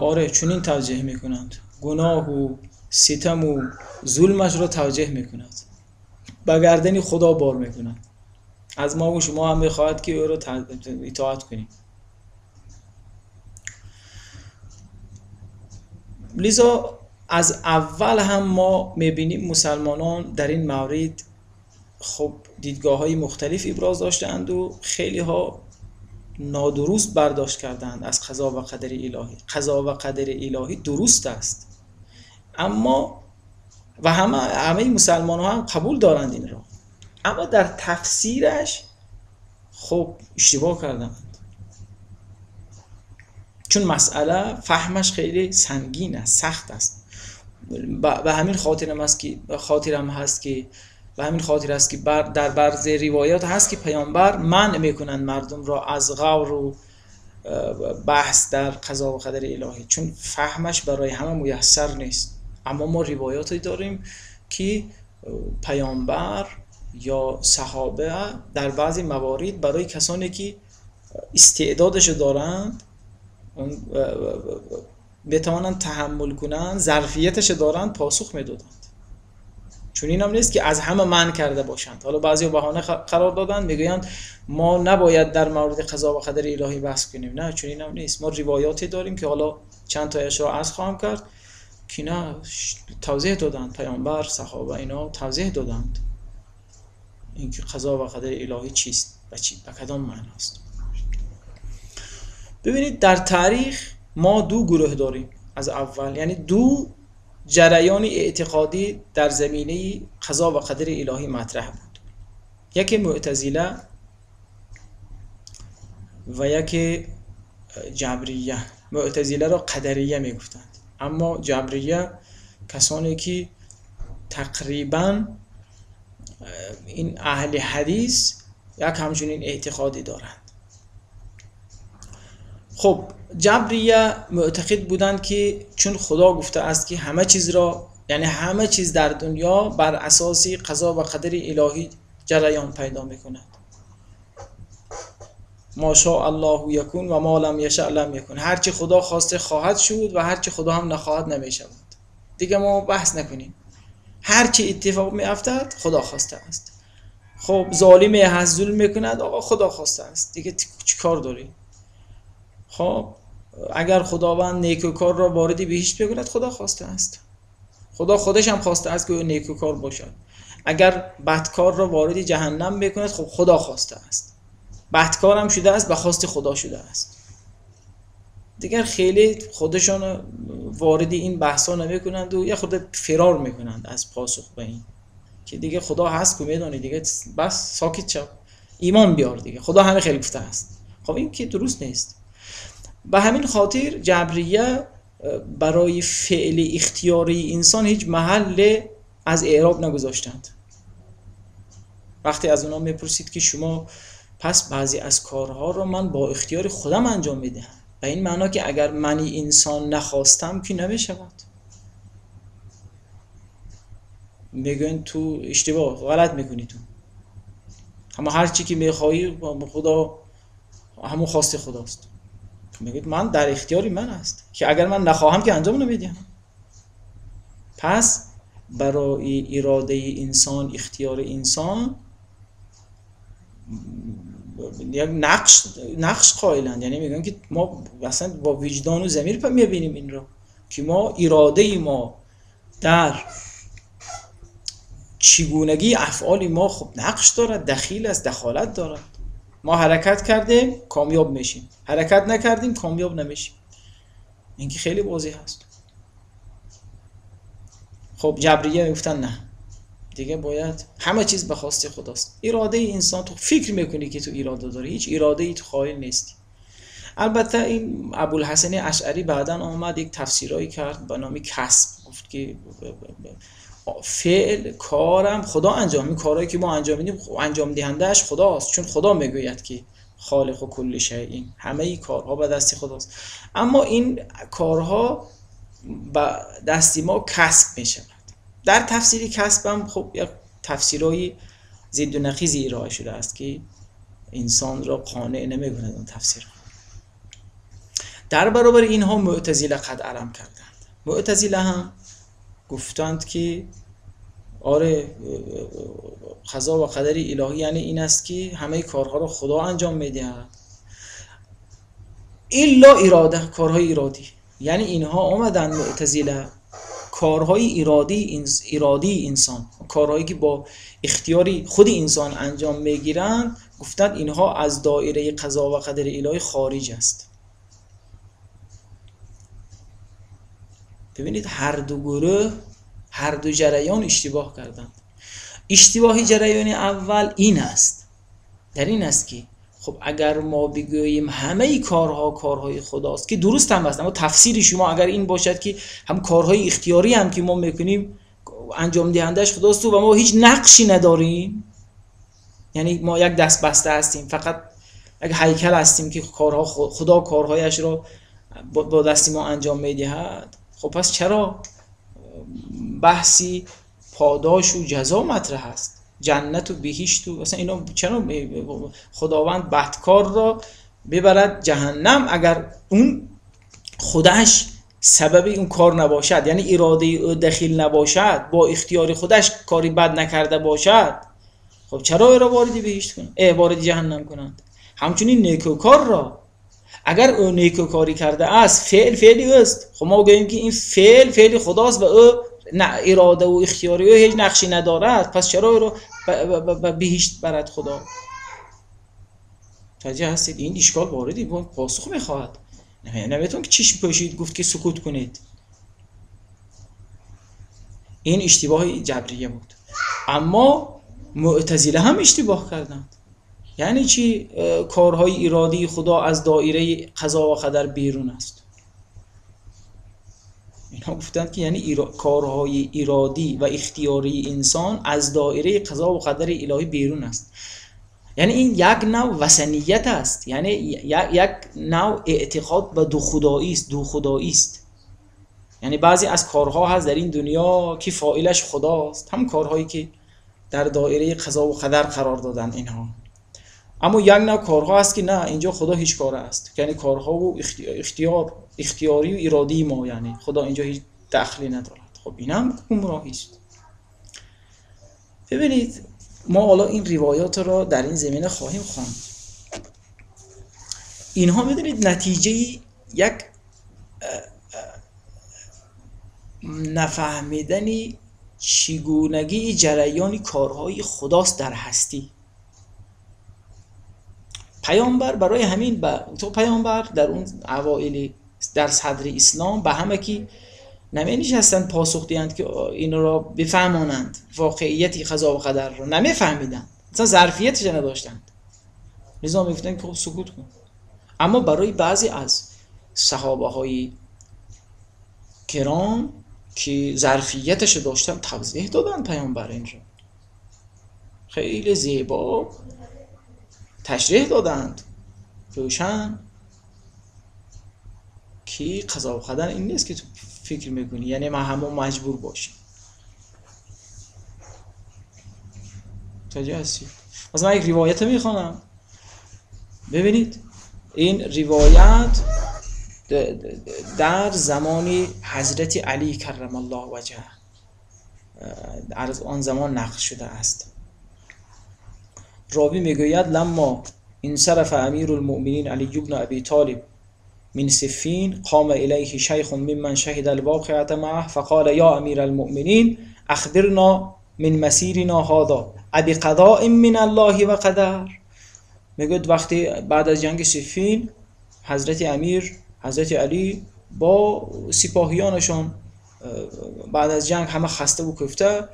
آره چنین توجیه میکنند، گناه و ستم و ظلمش را توجیه میکند، به گردن خدا بار میکند. از ما و شما هم میخواهد که او را اطاعت کنیم. لذا از اول هم ما میبینیم مسلمانان در این مورد خب دیدگاه های مختلف ابراز داشتند و خیلی ها نادرست برداشت کردند از قضا و قدر الهی. قضا و قدر الهی درست است، اما و همه مسلمان ها هم قبول دارند این را، اما در تفسیرش خب اشتباه کردند، چون مسئله فهمش خیلی سنگین است، سخت است. به همین خاطرم است که به همین خاطر است که در بعض روایات هست که پیامبر منع میکنند مردم را از غور و بحث در قضا و قدر الهی، چون فهمش برای همه میسر نیست. اما ما روایاتی داریم که پیامبر یا صحابه در بعضی موارد برای کسانی که استعدادش دارند، بتوانند تحمل کنند، ظرفیتش دارند، پاسخ میدادند. چون این هم نیست که از همه منع کرده باشند. حالا بعضی بهانه قرار دادند، میگویند ما نباید در مورد قضا و قدر الهی بحث کنیم. نه، چون این هم نیست. ما روایاتی داریم که حالا چند تایش را عرض خواهم کرد که نه، توضیح دادند، پیامبر، صحابه اینا توضیح دادند اینکه قضا و قدر الهی چیست و چی به کدام معناست. ببینید در تاریخ ما دو گروه داریم از اول، یعنی دو جریان اعتقادی در زمینه قضا و قدر الهی مطرح بود. یکی معتزله و یکی جبریه. معتزله را قدریه میگفتند، اما جبریه کسانی که تقریبا این اهل حدیث یک همچنین اعتقادی دارند. خب جبریه معتقد بودند که چون خدا گفته است که همه چیز را، یعنی همه چیز در دنیا بر اساس قضا و قدر الهی جریان پیدا میکند، ما شاء الله یکون و ما لم یشاء لم یکون، هرچی خدا خواسته خواهد شد و هرچی خدا هم نخواهد نمیشود. دیگه ما بحث نکنیم، هرچی اتفاق میافتد خدا خواسته است. خب ظالمی هست ظلم میکند، آقا خدا خواسته است، دیگه چیکار داری؟ خب اگر خداوند نیکوکار را وارد بهشت بکند، خدا خواسته است، خدا خودش هم خواسته است که او نیکوکار باشد. اگر بدکار را وارد جهنم بکند، خب خدا خواسته است، بدکار هم شده است، به خواست خدا شده است. دیگر خیلی خودشان وارد این بحثا نمیکنند و یه خورده فرار میکنند از پاسخ به این که دیگه خدا هست که میدانی، دیگه بس ساکت شو، ایمان بیار دیگه، خدا همه خیلی گفته است. خب این که درست نیست. به همین خاطر جبریه برای فعل اختیاری انسان هیچ محل از اعراب نگذاشتند. وقتی از اونا میپرسید که شما پس بعضی از کارها رو من با اختیار خودم انجام میدهم، به این معنا که اگر من انسان نخواستم که نمیشود، میگن تو اشتباه غلط میکنی تو، اما هر چی که میخوایی خدا همون خواست خداست. میگید من در اختیاری من است که اگر من نخواهم که انجام نمیدهم. پس برای اراده انسان، اختیار انسان یک نقش قائلند. یعنی میگن که ما اصلا با وجدان و ضمیر میبینیم این را که ما اراده ما در چگونگی افعال ما خب نقش دارد، دخیل است، دخالت دارد. ما حرکت کردیم کامیاب میشیم، حرکت نکردیم کامیاب نمیشیم. این که خیلی واضح هست. خب جبریه میگفتن نه دیگه، باید همه چیز به خواست خداست. اراده انسان، تو فکر میکنی که تو اراده داری، هیچ اراده ای تو خواهی نیستی. البته این ابوالحسن اشعری بعداً آمد یک تفسیرایی کرد به نام کسب، گفت که فعل کارم خدا انجام، این کارهایی که ما انجام میدیم انجام دهندهش خداست، چون خدا میگوید که خالق و کل شیء، همه این کارها به دست خداست. اما این کارها به دست ما کسب میشود. در تفسیر کسب هم خب یک تفسیرهای ضد و نقیضی ارائه شده است که انسان را قانع نمیکند اون تفسیر. در برابر اینها معتزله قد علم کردند. معتزله هم گفتند که آره قضا و قدر الهی یعنی این است که همه کارها رو خدا انجام میدهد الا اراده، کارهای ارادی. یعنی اینها آمدن معتزله کارهای ارادی انسان، کارهایی که با اختیاری خود انسان انجام میگیرند، گفتند اینها از دایره قضا و قدر الهی خارج است. ببینید هر دو گروه، هر دو جریان اشتباه کردند. اشتباه جریان اول این است، در این است که خب اگر ما بگوییم همه کارها کارهای خداست که درست هم است، اما تفسیر شما اگر این باشد که هم کارهای اختیاری هم که ما میکنیم انجام دهندش خداست و ما هیچ نقشی نداریم، یعنی ما یک دست بسته هستیم، فقط یک هیکل هستیم که کارها خدا کارهایش را با دست ما انجام میدهد، خب پس چرا بحثی پاداش و جزا مطرح است؟ جنت و بهشت و اصلا اینا چرا خداوند بدکار را ببرد جهنم اگر اون خودش سبب اون کار نباشد، یعنی اراده او دخیل نباشد، با اختیار خودش کاری بد نکرده باشد، خب چرا او را وارد بهشت کنند، وارد جهنم کنند؟ همچنین نیکوکار را اگر او نیکوکاری کرده است، فعل فعلی است، خب ما گوییم که این فعل فعل خداست و او نه اراده و اختیاری او هیچ نقشی ندارد، پس چرا او رو به بهشت برد خدا؟ متوجه هستید؟ این اشکال واردی پاسخ میخواهد. نمیتون که چشم پوشید گفت که سکوت کنید. این اشتباه جبریه بود. اما معتزله هم اشتباه کردند. یعنی چی کارهای ارادی خدا از دایره قضا و قدر بیرون است؟ اینها گفتند که یعنی کارهای ارادی و اختیاری انسان از دایره قضا و قدر الهی بیرون است. یعنی این یک نوع وثنیت است، یعنی یک نوع اعتقاد به دو خدایی است، دو خدایی است. یعنی بعضی از کارها هست در این دنیا که فاعلش خداست، هم کارهایی که در دایره قضا و قدر قرار دادن اینها. اما یک نوع کارها هست که نه، اینجا خدا هیچ کاره است، یعنی کارها و اختیاری و ارادی ما، یعنی خدا اینجا هیچ دخلی ندارد. خب این هم گمراهی است. ببینید ما حالا این روایات را در این زمینه خواهیم خواند. اینها میدونید نتیجه یک نفهمیدن چگونگی جریان کارهای خداست در هستی. پیامبر برای همین تو پیامبر در اون اوائل در صدر اسلام به همه که نمی نشستند پاسخ دهند که این را بفهمانند، واقعیت قضا و قدر را نمیفهمیدند، اصلا ظرفیتش نداشتند، لذا میگفتند که خب سکوت کن. اما برای بعضی از صحابه های کرام که ظرفیتش داشتن توضیح دادن پیامبر این را، خیلی زیبا تشریح دادند، روشن که قضا و قدر این نیست که تو فکر میکنی، یعنی ما همون مجبور باشیم. متوجه هستی؟ مثلا من یک روایت میخوانم، ببینید این روایت در زمان حضرت علی کرم الله وجهه از آن زمان نقل شده است. راوی میگوید لما انصرف امیر المؤمنین علی بن ابی طالب من صفین قام الیه شیخ ممن شهد الواقعة معه فقال یا امیر المؤمنین اخبرنا من مسیرنا هذا ابقضاء من الله و قدر. میگوید وقتی بعد از جنگ صفین حضرت امیر، حضرت علی با سپاهیانشان بعد از جنگ همه خسته و کوفته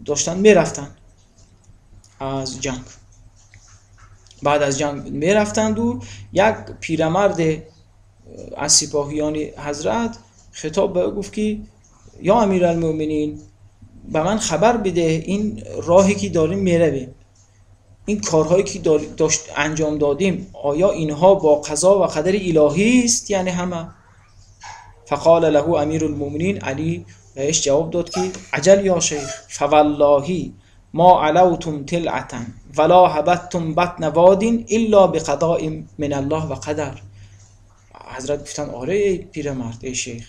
داشتن میرفتن از جنگ، بعد از جنگ میرفتند و یک پیرمرد از سپاهیان حضرت خطاب به او گفت که یا امیرالمؤمنین به من خبر بده این راهی که داریم میرویم، این کارهایی که داشت انجام دادیم، آیا اینها با قضا و قدر الهی است؟ یعنی همه. فقال له امیر المؤمنین، علی بهش جواب داد که عجل یا شیخ فوالله ما علوتم طلعة ولا هبطتم بطن واد الا بقضاء من الله و قدر. حضرت گفتن آره ای پیرمرد، ای شیخ،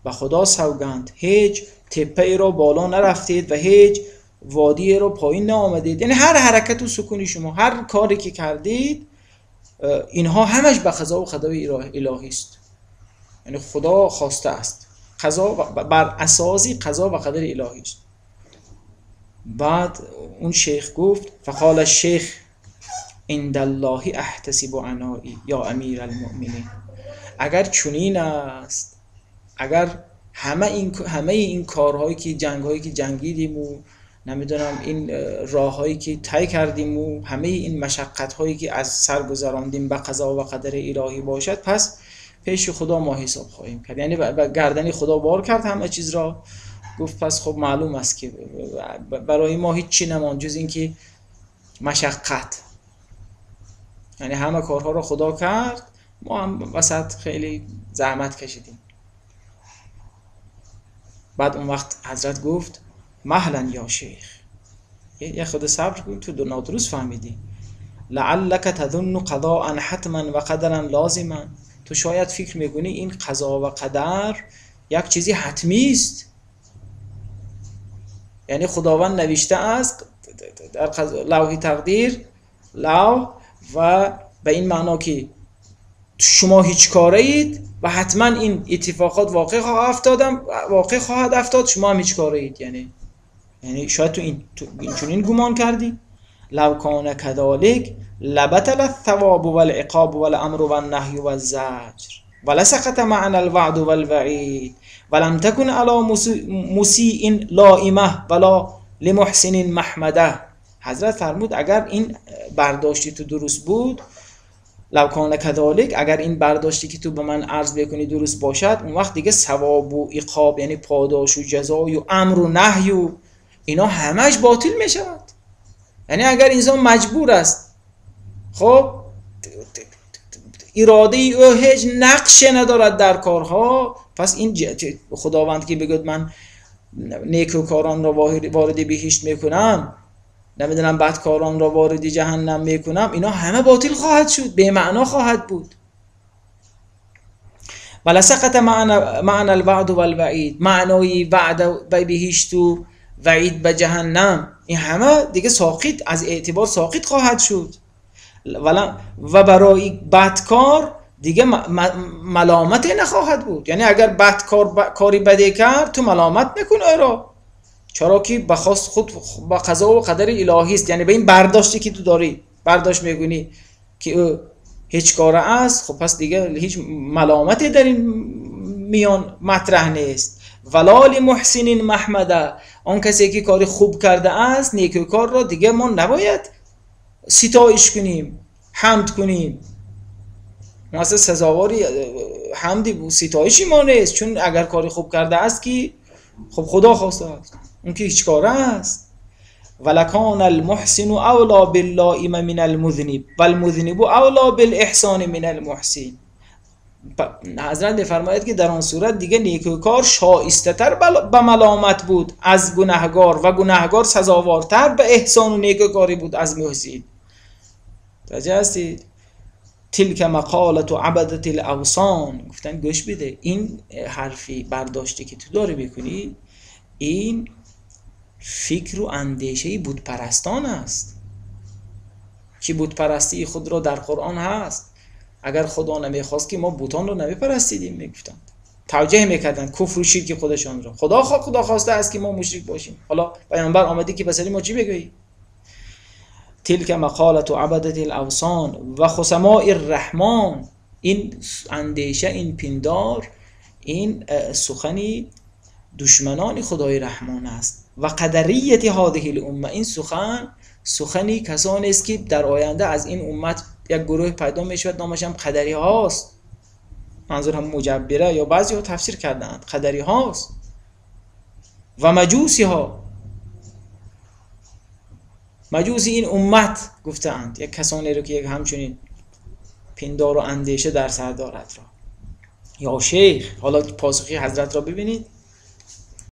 و خدا سوگند هیچ تپه ای را بالا نرفتید و هیچ وادی را پایین نآمدید. یعنی هر حرکت و سکونی شما، هر کاری که کردید، اینها همش به قضا و قدر الهی است. یعنی خدا خواسته است، قضا بر اساس قضا و قدر الهی است. بعد اون شیخ گفت فقال الشیخ عند الله احتسب عنایی یا امیر المؤمنین. اگر چنین است، اگر همه این کارهایی که جنگهایی که جنگیدیم و نمیدونم این راههایی که طی کردیم و همه این مشقت‌هایی که از سر گذراندیم به قضا و قدر الهی باشد، پس پیش خدا ما حساب خواهیم کرد. یعنی به گردنی خدا بار کرد همه چیز را. گفت پس خب معلوم است که برای ما هیچ چی نماند جز اینکه مشقت. یعنی همه کارها را خدا کرد، ما هم وسط خیلی زحمت کشیدیم. بعد اون وقت حضرت گفت مهلا یا شیخ، یه خود صبر کن، تو نادرست فهمیدی. لعلک تظن قضاء حتما و قدرا لازما. تو شاید فکر میکنی این قضا و قدر یک چیزی حتمی است، یعنی خداوند نوشته است در لوح تقدیر، لوح، و به این معنا که شما هیچ کاره اید و حتما این اتفاقات واقع خواهد افتاد، شما هم هیچ کاره اید. یعنی شاید تو این چنین گمان کردی. لو کان کذالک لبطل الثواب والعقاب والامر والنهی والزجر ولسقط معنا الوعد والوعید ولم تکن علی مسیء لائمه ولا لمحسن محمده. حضرت فرمود اگر این برداشتی تو درست بود، لو کان کذالک، اگر این برداشتی که تو به من عرض بکنی درست باشد، اون وقت دیگه ثواب و عقاب، یعنی پاداش و جزای و امر و نهی و اینا همش باطل می شود. یعنی اگر انسان مجبور است، خب اراده او هیچ نقشه ندارد در کارها، پس این خداوند که بگوید من نیکوکاران را وارد بهشت میکنم، نمیدونم بدکاران را وارد جهنم میکنم، اینا همه باطل خواهد شد، به معنا خواهد بود. ولسقط معنی الوعد والوعید، معنای وعد به بهشت و وعید به جهنم، این همه دیگه ساقط، از اعتبار ساقط خواهد شد. و برای بدکار دیگه ملامت نخواهد بود. یعنی اگر بدکار کاری بده کرد تو ملامت نکن او، چرا که به خواست خود با قضا و قدر الهی است. یعنی به این برداشتی که تو داری برداشت میکنی که او هیچ کاره است، خب پس دیگه هیچ ملامتی در این میان مطرح نیست. ولا لمحسن محمده، آن کسی که کاری خوب کرده است، نیکوکار را دیگه ما نباید ستایش کنیم، حمد کنیم. ما اصلا سزاواری حمدی ستایشی ما نیست، چون اگر کاری خوب کرده است که خب خدا خواسته است، اون که هیچ کاره است. ولکان المحسن اولا باللائم من المذنب والمذنب اولا بالاحسان من المحسن. حضرت می‌فرماید که در آن صورت دیگه نیکوکار شایسته تر به ملامت بود از گناهگار و گناهگار سزاوارتر به احسان و نیکوکاری بود از محسن. توجه هستید؟ تلک مقالت عبدت الاوثان. گفتن گوش بده، این حرفی برداشتی که تو داری میکنی این فکر و اندیشه بتپرستان است که بتپرستی خود را در قرآن هست. اگر خدا نمیخواست که ما بتان را نمیپرستیدیم، میگفتند، توجیه میکردند کفر و شرک خودشان را. خدا خواسته است که ما مشرک باشیم. حالا پیامبر آمده که به ما چی بگویی؟ تلک مقالت عبدت الاوثان و خصماء الرحمن. این اندیشه، این پندار، این سخنی دشمنان خدای رحمان است. و قدریت هذه الامه، این سخن سخنی کسانی است که در آینده از این امت یک گروه پیدا می شود، نامش هم قدری هاست. منظور هم مجبره یا بعضی ها تفسیر کردند قدری هاست. و مجوسی ها، مجوسی این امت گفتند، یک کسانی رو که یک همچنین پندار و اندیشه در سر دارد را. یا شیخ، حالا پاسخی حضرت را ببینید.